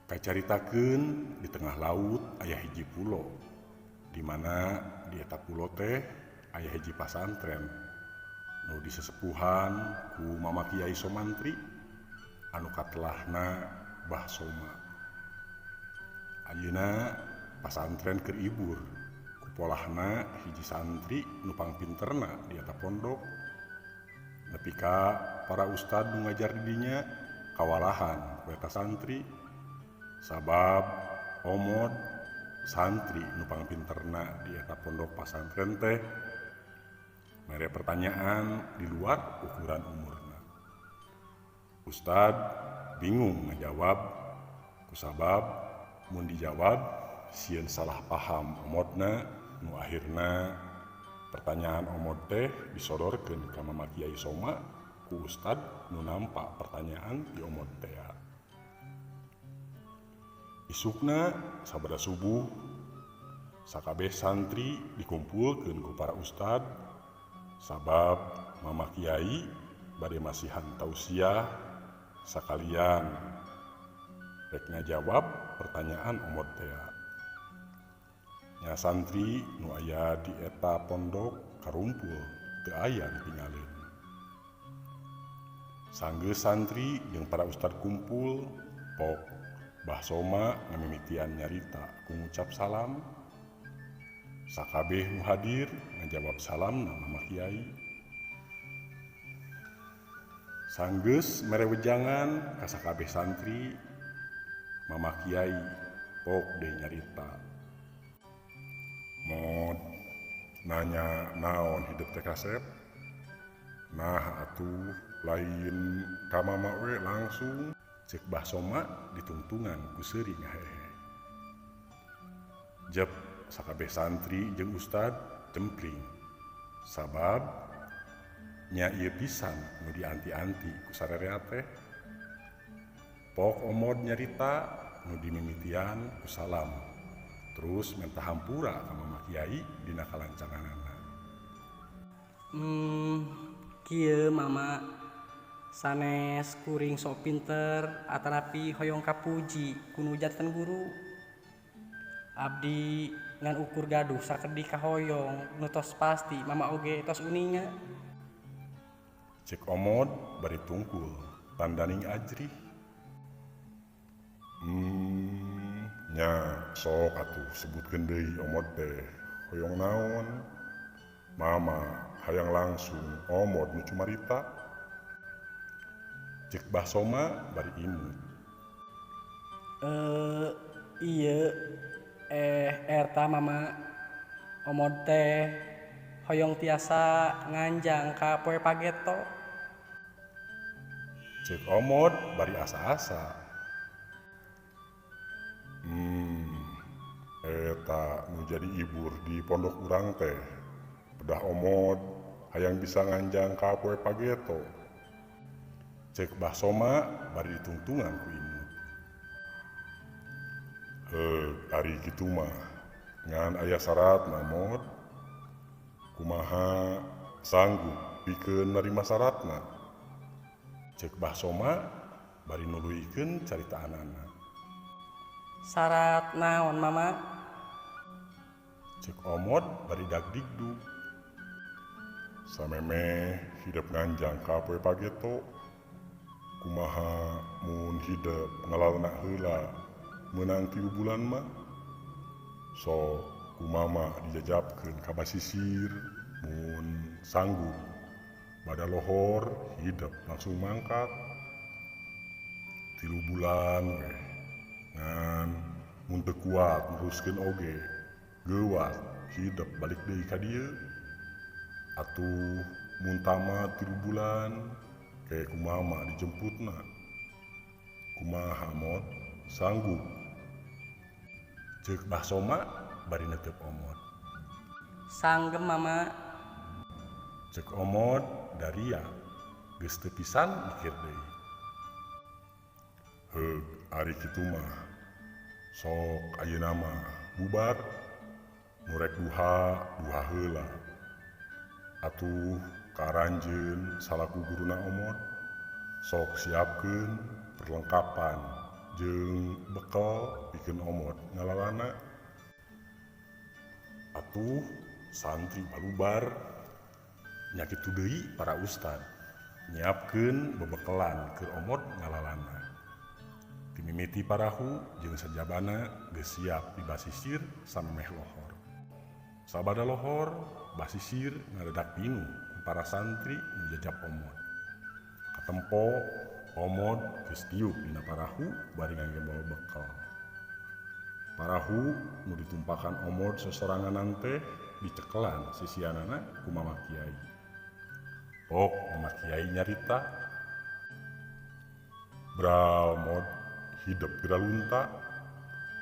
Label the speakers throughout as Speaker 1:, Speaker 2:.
Speaker 1: Kacaritakeun di tengah laut aya hiji pulo, di mana di eta pulo teh aya hiji pasantren nu disesepuhan ku Mama Kiai Somantri anu katelahna Bah Soma. Ayeuna pasantren keur ibur ku polahna hiji santri nu pangpinterna di eta pondok, nepi ka para ustad nu ngajar di dinya kawalahan ku eta santri, sabab Omod santri nu pangpinterna di eta pondok pasantren teh mere pertanyaan di luar ukuran umurna. Ustad bingung ngajawab kusabab mun dijawab sieun salah paham Omodna, nu akhirna pertanyaan Omod teh disodorkeun ka Mama Kiai Soma ku ustad nu nampa pertanyaan ti Omod teh. Isukna sabada subuh sakabeh santri dikumpulkeun ku para ustad, sabab Mama Kiai bade masihan tausiah sakalian rek ngajawab pertanyaan Omod teh. Nya santri nu aya di eta pondok karumpul teu aya nu tinggalin. Sanggeus santri jeung para ustad kumpul, pok Bah Soma ngamimitian nyarita ku ngucap salam. Sakabeh nu hadir ngajawab salamna Mama Kiai. Sanggeus mere wejangan ka sakabeh santri, Mama Kiai pok deui nyarita. Mod nanya naon hidup teh kasep? Nah atuh lain ka mama we langsung, cek Bah Soma ditungtungan ku seuri ngahehe. Jep sakabeh santri jeung ustad cempling, sabab nya ieu pisan nu dianti-anti ku sarerea teh. Pok Omod nyarita nu dimimitian ku salam, terus menta hampura ka Mama Kiai dina kalancanganana.
Speaker 2: Kieu Mama, sanes kuring sok pinter atanapi hoyong kapuji ku nu janten guru. Abdi ngan ukur gaduh sakedik kahoyong nu tos pasti Mama oge tos uninga.
Speaker 1: Cek Omod bari tungkul tandaning ajrih. Nya sok atuh sebutkeun deui Omod teh hoyong naon? Mama hayang langsung Omod nu cumarita. Cek Bah Soma bari imut.
Speaker 2: Ieu eta Mama, Omod teh hoyong tiasa nganjang ka poe pageto.
Speaker 1: Cek Omod bari asa-asa. Eta nu jadi ibur di pondok urang teh. Pedah Omod hayang bisa nganjang ka poe pageto. Cek Bah Soma bari ditungtungan ku imut. Heug ari kitu mah ngan aya syaratna Mod. Kumaha sanggup pikeun narima syaratna? Cek Bah Soma bari nuluykeun caritaanana.
Speaker 2: Syarat naon Mama?
Speaker 1: Cek Omod bari dagdigdug. Samemeh hidep nganjang ka poe pageto, kumaha mun hidep ngalalna heula meunang 3 bulan mah? Sok ku Mama dijajabkeun ka basisir mun sanggup bada lohor hidep langsung mangkat. 3 bulan weh ngan mun teu kuat neruskeun oge geuwat hidep balik deui ka dieu. Atuh mun tamat 3 bulan ke ku Mama dijemputna. Kumaha Mod sanggup? Ceuk Bah Soma bari netep Omod.
Speaker 2: Sanggem Mama.
Speaker 1: Ceuk Omod daria geus teu pisan mikir deui. Heug ari kitu mah sok ayeuna mah bubar nu rek duha duha heula. Atuh ka aranjeun salaku guruna Omod sok siapkeun perlengkapan jeung bekal pikeun Omod ngalalana. Atuh santri balubar nya kitu deui para ustad nyiapkeun bebekelan keur Omod ngalalana. Ti mimiti parahu jeung sajabana geus siap di basisir samemeh lohor. Sabada lohor, basisir ngadadak pinuh ku para santri nu jajap Omod. Katempo Omod geus tiup dina parahu bari ngagembol bekal. Parahu nu ditumpakan Omod sosoranganan teh dicekelan sisianana ku Mama Kiai. Pok Mama Kiai nyarita, "Bral Mod, hidep geralunta,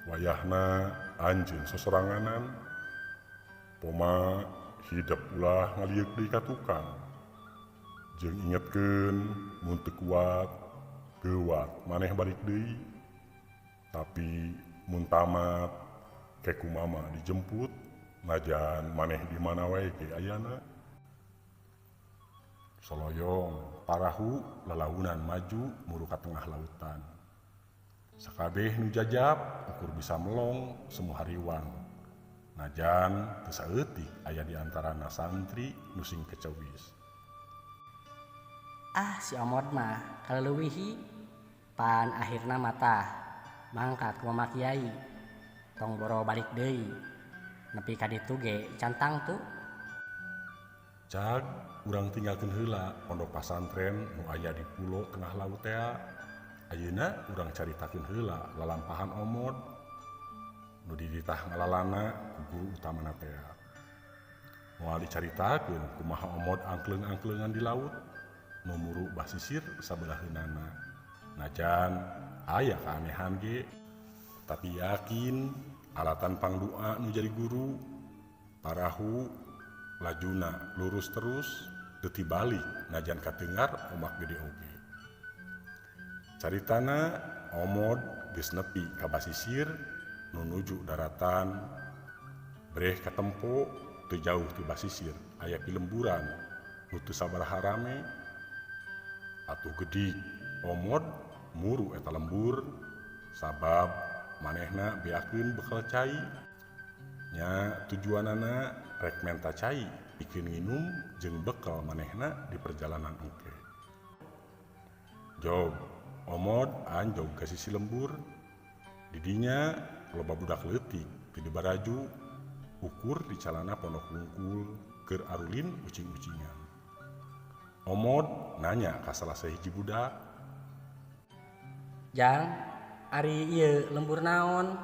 Speaker 1: wayahna anjeun sosoranganan. Poma hidep ulah ngalieuk deui ka tukang. Jeung ingetkeun mun teu kuat, geuwat maneh balik deui. Tapi mun tamat ke ku mama dijemput, najan maneh di mana wae ge ayana." Soloyong parahu lalaunan maju muru ka tengah lautan. Sakabeh nu jajap ukur bisa melong semua hariwang. Najan teu saeutik aya di antarana santri nu sing kecewis.
Speaker 2: Ah, si Omod mah kaleuwihi pan akhirna matah mangkat ku Mama Kiai. Tong boro balik deui. Nepi ka ditu ge can tangtu.
Speaker 1: Cag urang tinggalkeun heula pondok pasantren nu aya di pulo tengah laut tea. Ayeuna urang caritakeun heula lalampahan Omod nu dititah ngalalana ku guru utamana tea. Moal dicaritakeun kumaha Omod angkleung-angkleungan di laut nu muru basisir sabelaheunana. Najan aya kaanehan ge, tapi yakin alatan pangdoa nu jadi guru parahu lajuna lurus terus teu tibalik najan katengar ombak gede oge. Caritana Omod geus nepi ka basisir nu nuju daratan. Breh katempo teu jauh ti basisir aya pilemburan nu teu sabaraha rame. Atuh gedig Omod muru eta lembur sabab manehna beakeun bekal cai. Nya tujuanana rek menta cai pikeun nginum jeung bekal manehna di perjalanan engke. Jog Omod anjog ka sisi lembur. Didinya loba budak leutik ti dibaraju ukur di calana pondok wungkul keur arulin ucing-ucingan. Omod nanya ka salah sahiji budak,
Speaker 2: "Jang, ari ieu lembur naon?"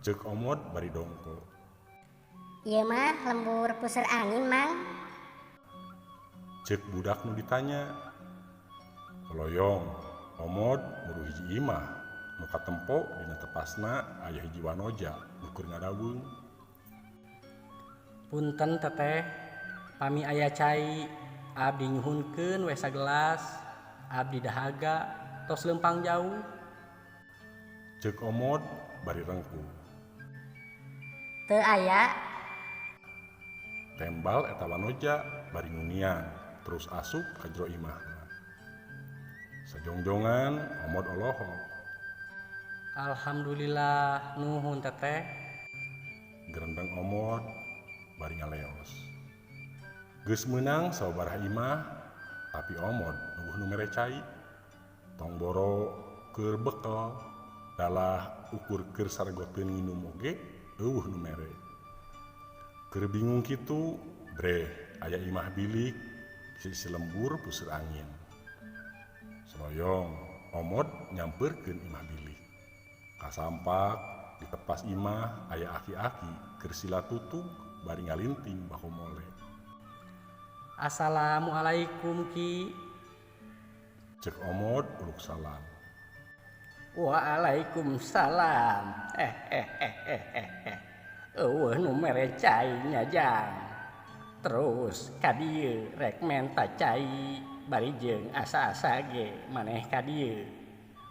Speaker 1: Ceuk Omod bari dongko.
Speaker 3: "Ieu mah lembur puseur angin, Mang."
Speaker 1: Ceuk budak nu ditanya. Koloyong Omod muru hiji imah nu katempo dina tepasna aya hiji wanoja nu keur ngadaweung.
Speaker 2: "Punten teteh, pami aya cai, abdi nyuhunkeun we sagelas, abdi dahaga tos leumpang jauh."
Speaker 1: Ceuk Omod bari rengkuh.
Speaker 3: "Teu aya."
Speaker 1: Tembal eta wanoja bari ngunian terus asup ka jero imahna. Sajongjongan Omod olohok.
Speaker 2: "Alhamdulillah, nuhun teteh."
Speaker 1: Gerendeng Omod bari ngaleos. Geus meunang sababaraha imah, tapi Omod eueuh nu mere cai. Tong boro keur bekel, dalah ukur keur sargoteun nginum oge eueuh nu mere. Keur bingung kitu, breh aya imah bilik di sisi lembur puseur angin. Soloyong Omod nyamperkeun imah bilik. Kasampak di tepas imah aya aki-aki keur sila tutug bari ngalinting bako mole.
Speaker 2: "Assalamualaikum Ki."
Speaker 1: Ceuk Omod uluk salam.
Speaker 2: "Waalaikumsalam. Eueuh nu mere cai nya Jang. Terus ka dieu rek menta cai bari jeung asa-asa ge maneh ka dieu.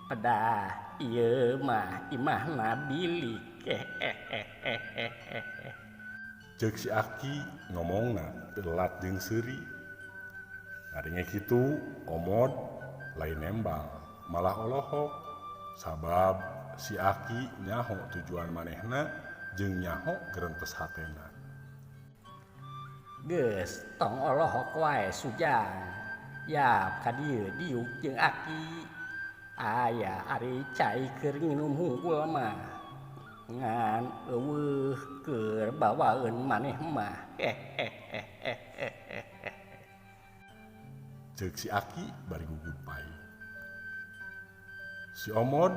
Speaker 2: Pedah ieu mah imahna bilik."
Speaker 1: Ceuk si aki ngomongna telat jeung seuri. Ngadenge kitu Omod lain nembal, malah olohok. Sabab si Aki nyaho tujuan manehna jeung nyaho gerentes hatena.
Speaker 2: Geus tong olohok wae Sujang. Yap ka dieu diuk jeung Aki. Aya ari cai keur nginum hungkul mah. Ngan eueuh keur bawaeun maneh mah.
Speaker 1: Ceuk si Aki bari gugupai. Si Omod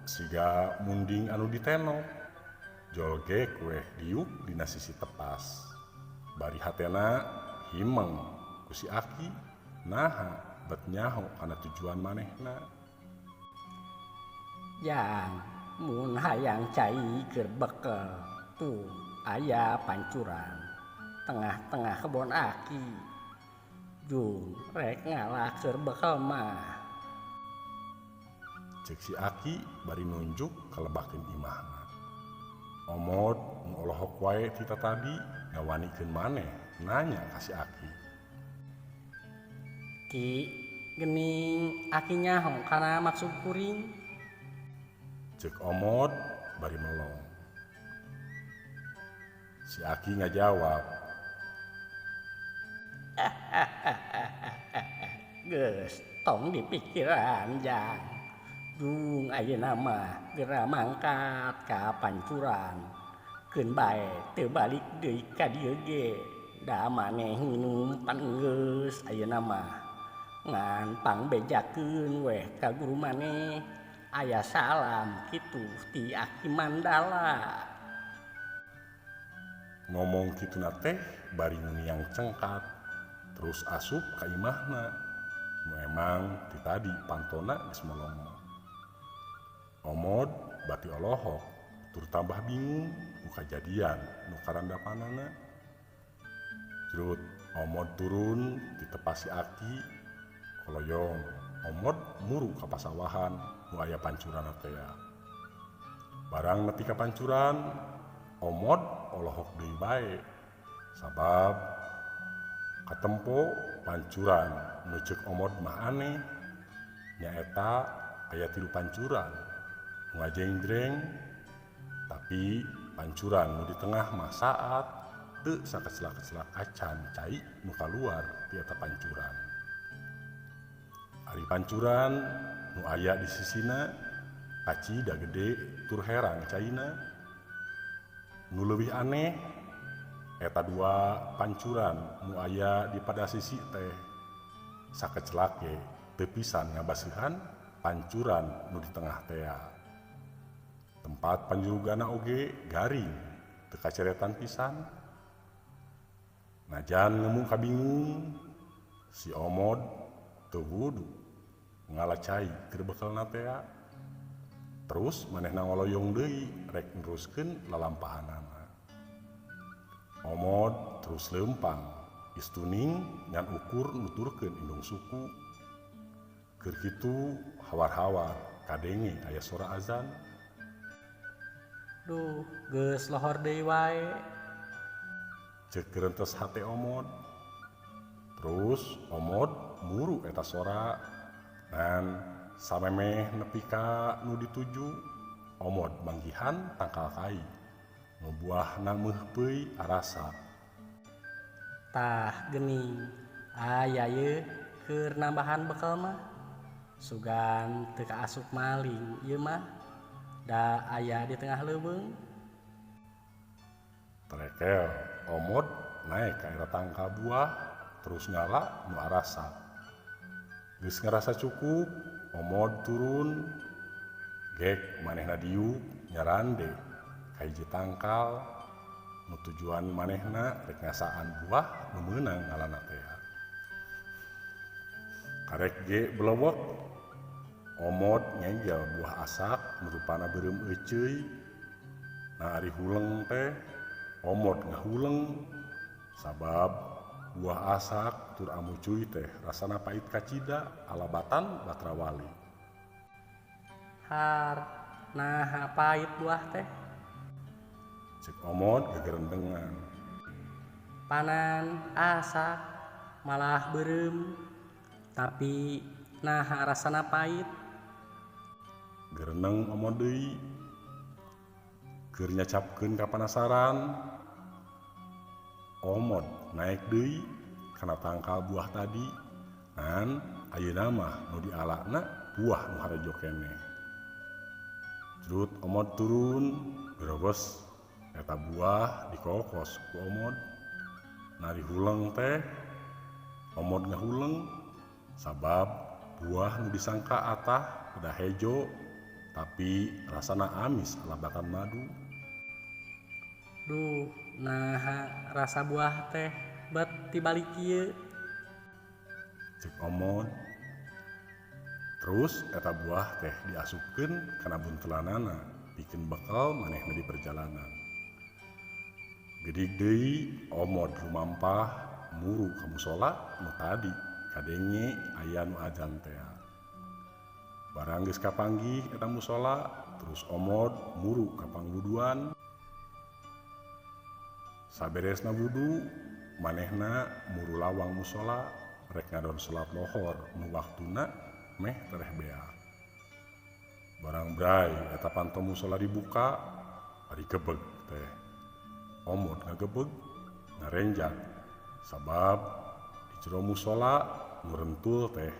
Speaker 1: siga munding anu ditenok. Jolgek weh diuk dina sisi tepas. Bari hatena himeng ku si Aki naha bet nyaho kana tujuan manehna.
Speaker 2: Jang mun hayang cai keur bekel tuh aya pancuran tengah-tengah kebon Aki. Jung rek ngalah keur bekel mah.
Speaker 1: Ceuk si Aki bari nunjuk kalebakeun imahna. Omod nu olohok wae ti tadi ngawanikeun maneh nanya ka si Aki.
Speaker 2: Ki geuning Aki nyaho kana maksud kuring.
Speaker 1: Ceuk Omod bari melong. Si Aki ngajawab.
Speaker 2: Geus tong dipikiran jang. Jung ayeuna mah geura mangkat ka pancuran. Keun bae teu balik deui ka dieu ge. Da maneh nginum pan geus ayeuna mah. Ngan pangbejakeun weh ka guru maneh. Aya salam kitu ti Aki Mandala.
Speaker 1: Ngomong kituna teh bari nguniang cengkat. Terus asup ka imahna. Nu emang ti tadi pantona geus molongo. Omod bati olohok tur tambah bingung ku kajadian nu karandapanana. Jrut Omod turun ditepasi Aki koloyong. Omod muru ka pasawahan nu aya pancuran tea. Barang nepi ka pancuran, Omod olohok deui bae. Sabab katempo pancuran nu ceuk Omod mah aneh. Nyaeta aya 3 pancuran. Nu ngajengdreng tapi pancuran nu di tengah mah saat teu sakecelak-kecelak acan cai nu kaluar ti eta pancuran. Ari pancuran nu aya di sisina kacida gede tur herang caina. Nu leuwih aneh eta 2 pancuran nu aya di pada sisi teh sakecelak ge teu pisan ngabaseuhan pancuran nu di tengah tea. Tempat panjurugana oge garing teu kaceretan pisan. Najan ngemu kabingung si Omod teu wudu ngala cai keur bekelna tea. Terus manehna ngoloyong deui rek neruskeun lalampahanana. Omod terus leumpang istuning ngan ukur nuturkeun indung suku. Keur kitu hawar-hawar kadenge aya sora azan.
Speaker 2: Duh, geus lohor deui wae.
Speaker 1: Ceuk gerentes hate Omod. Terus Omod muru eta sora ngan samemeh nepi ka nu dituju Omod manggihan tangkal kai nu buahna meuhpeuy arasa.
Speaker 2: Tah geuning aya ye keur nambahan bekel mah. Sugan teu kaasup maling ieu mah. Da aya di tengah leuweung.
Speaker 1: Trekel Omod naek ka eta tangkal buah terus ngala nu arasa. Geus ngarasa cukup, Omod turun. Gek manehna diuk nyarande ka hiji tangkal nu tujuan manehna rek ngasaan buah nu meunang ngalana teh. Karek ge belewek Omod ngegel buah asak nu rupana beureum euceuy. Nah ari huleng teh Omod ngahuleng sabab buah asak tur amucuy teh rasana pait kacida alabatan batrawali.
Speaker 2: Har naha pait buah teh?
Speaker 1: Cek Omod gegerendengan.
Speaker 2: Panan asak malah beureum tapi naha rasana pait.
Speaker 1: Gereneng Omod deui. Keur nyacapkeun kapanasaran, Omod naek deui kana tangkal buah tadi. Ngan ayeuna mah nu dialana buah nu harejo keneh. Jrut Omod turun, gerobos eta buah dikokos ku Omod. Nari huleng teh Omod ngahuleng sabab buah nu disangka atah udah hejo tapi rasana amis alabakan madu.
Speaker 4: Duh, nah rasa buah teh bet tibalik kieu.
Speaker 1: Cek Omod. Terus eta buah teh diasupkeun kana buntelanana pikeun bekal manehna di perjalanan. Gedig deui Omod rumampah muru ka musola nu tadi kadenge aya nu ajan tea. Barang geus kapanggih eta musola, terus Omod muru ka pangwuduan. Saberesna wudu, manehna muru lawang musola rek ngadon salat lohor nu waktuna meh tereh beak. Barang bray eta panto musola dibuka, ari gebeg teh. Omod ngagebeg, ngarenjak sabab di jero musola nu rentul teh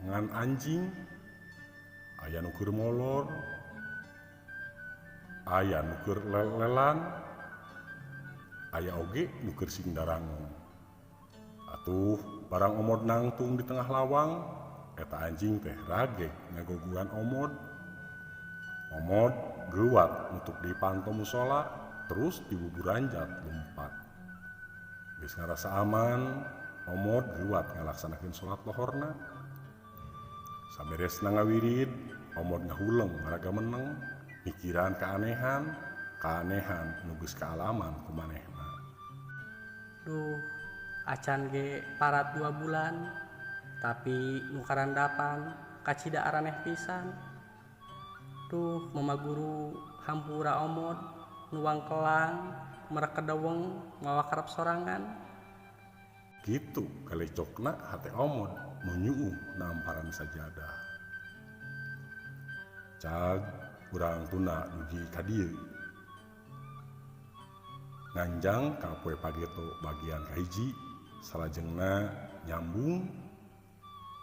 Speaker 1: ngan anjing, aya nu keur molor, aya nu keur lel-lelan, aya oge nu keur sing darangung. Atuh barang Omod nangtung di tengah lawang, eta anjing teh rageg ngagoguan Omod. Omod geuwat nutup di panto musola, terus dibuburanjat lumpat. Geus ngarasa aman, Omod geuwat ngalaksanakeun salat lohorna. Saberesna ngawirid, Omod ngahuleng ngaraga meneng, mikiran keanehan, keanehan nu geus kaalaman ku manehna.
Speaker 4: Duh, acan ge parat 2 bulan, tapi nu karandapan kacida araneh pisan. Duh, mama guru hampura Omod nuang kelang, merek kedeweng, mawa karep sorangan.
Speaker 1: Gitu kalecokna hate Omod nu nyuuh namparan sajadah. Cag urang tuna dugi ka dieu. Nganjang ka poe pageto bagian kahiji, salajengna nyambung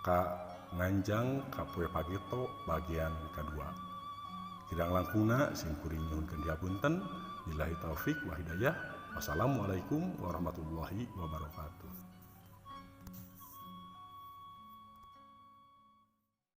Speaker 1: ka nganjang ka poe pageto bagian kadua. Kirang langkungna sim kuring nyuhunkeun dihapunten. Billahi taufik wa hidayah. Wassalamualaikum warahmatullahi wabarakatuh.